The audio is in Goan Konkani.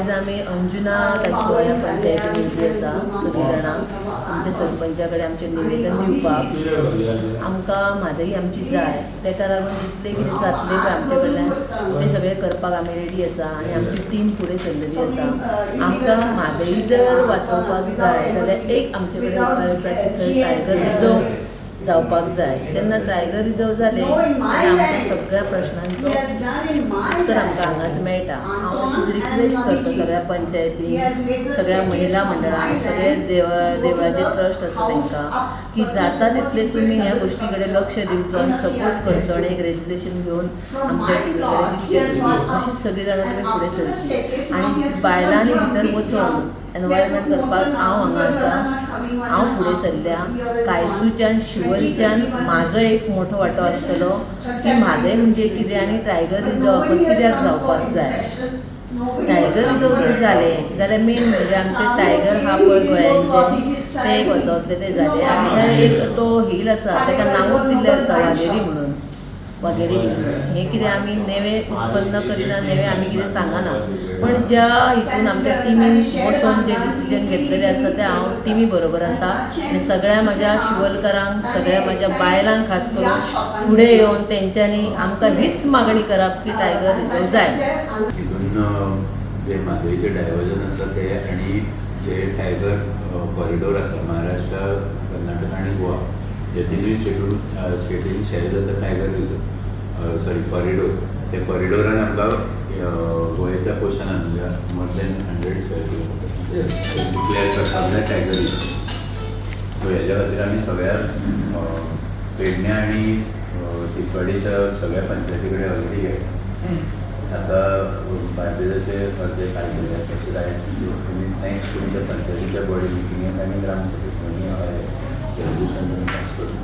आयज आमी अंजुना कांयसूवाल्या पंचायतीन येयल्ली आसा सगळीं जाणां आमच्या सरपंचा कडेन आमचें निवेदन दिवपाक. आमकां म्हादई आमची जाय, ताका लागून जितलें कितें जातलें पळय आमच्या कडल्यान तें सगळें करपाक आमी रेडी आसा आनी आमची टीम फुडें सरलेली आसा. आमकां म्हादई जर वाचोवपाक जाय जाल्यार एक आमचे कडेन उपाय आसा की थंय टायगर रिजर्व जावपाक जाय. जेन्ना टायगर रिजर्व जालें जाल्यार आमच्या सगळ्या प्रश्नांचो उत्तर आमकां हांगाच मेळटा. हांव तशीच रिक्वेस्ट करता सगळ्या पंचायतींक, सगळ्या महिला मंडळांक, सगळे देवळाचे ट्रस्ट आसा तांकां की जाता तितले तुमी ह्या गोश्टी कडेन लक्ष दिवचो आनी सपोर्ट करचो आनी एक रेजोल्युशन घेवन आमच्या टिमी कडेन दिवचें. अशीच सगळीं जाणां तुमी फुडें सरची आनी बायलांनी भितर वचोन एनवायरमेंट करपाक हांव हांगा आसा. हांव फुडें सरल्या. कायसूच्यान शिवलच्यान म्हाजो एक मोठो वांटो आसतलो की म्हादय म्हणजे कितें आनी टायगर रिजर्व कित्याक जावपाक जाय. टायगर रिजर्व जर जालें जाल्यार मेन म्हणजे आमचे टायगर आहा पळय गोंयांचे ते एक वचोतले ते जाले. आनी एक तो हील आसा ताका नांवूच दिल्लें आसा वाघेरी म्हणून, वाघेरी हील म्हणून. हें कितें आमी नेवें उत्पन्न करिना, नेवें आमी कितें सांगना, पण ज्या हितून आमच्या टिमीन बसोन जे डिसिजन घेतलेलें आसा तें हांव टिमी बरोबर आसा आनी सगळ्या म्हाज्या शिवलकारांक, सगळ्या म्हाज्या बायलांक खास करून फुडें येवन तेंच्यांनी आमकां हीच मागणी करप की टायगर रिजर्व जाय. हितून जे म्हादयचें डायवर्जन आसा ते आनी जे टायगर कॉरिडोर आसा महाराष्ट्र, कर्नाटक आनी गोवा ह्या तिनूय स्टेटीन शेअर जाता टायगर रिजर्व सॉरी कॉरिडोर. त्या कॉरिडोरान आमकां गोंयच्या पोर्शनान म्हणजे more than 100 square kilometre declare करपाक जाय टायगर रिजर्व. सो हेज्या खातीर आमी सगळ्या पेडण्या आनी तिसवाडीच्या सगळ्या पंचायती कडेन ऑलरेडी गेल्या. आतां बार्देजाचे अर्दे फायल केले, तशेंच आयज नेक्स्ट तुमच्या पंचायतीच्या बॉडी मिटिंगेक आनी ग्रामसभेक आमी रेजोल्युशन पास करून